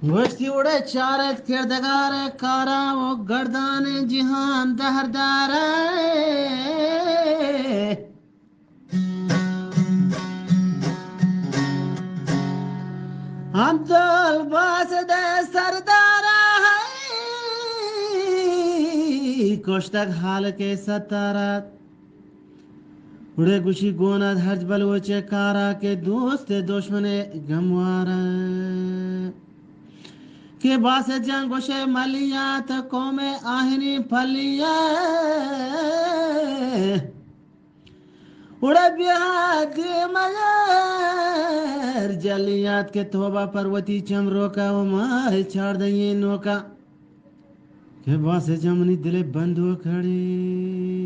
گوشتی اڑے چارت کردگار کارا و گردان جہان دہردار۔ ہم دل باز دے سردارا کشتگ حال کے ستارت۔ اڑے گوشی گونت ہرچ بلوچ کارا کہ دوست دشمن گموارا۔ کہ باس جان گوشے ملیات قوم آہنی پلیات۔ اڑے بیا دے مگر جلیات کہ توبہ پروتی چم روکا و ماہ چاردہ یہ نوکا۔ کہ باس جان منی دل بندو کھڑی۔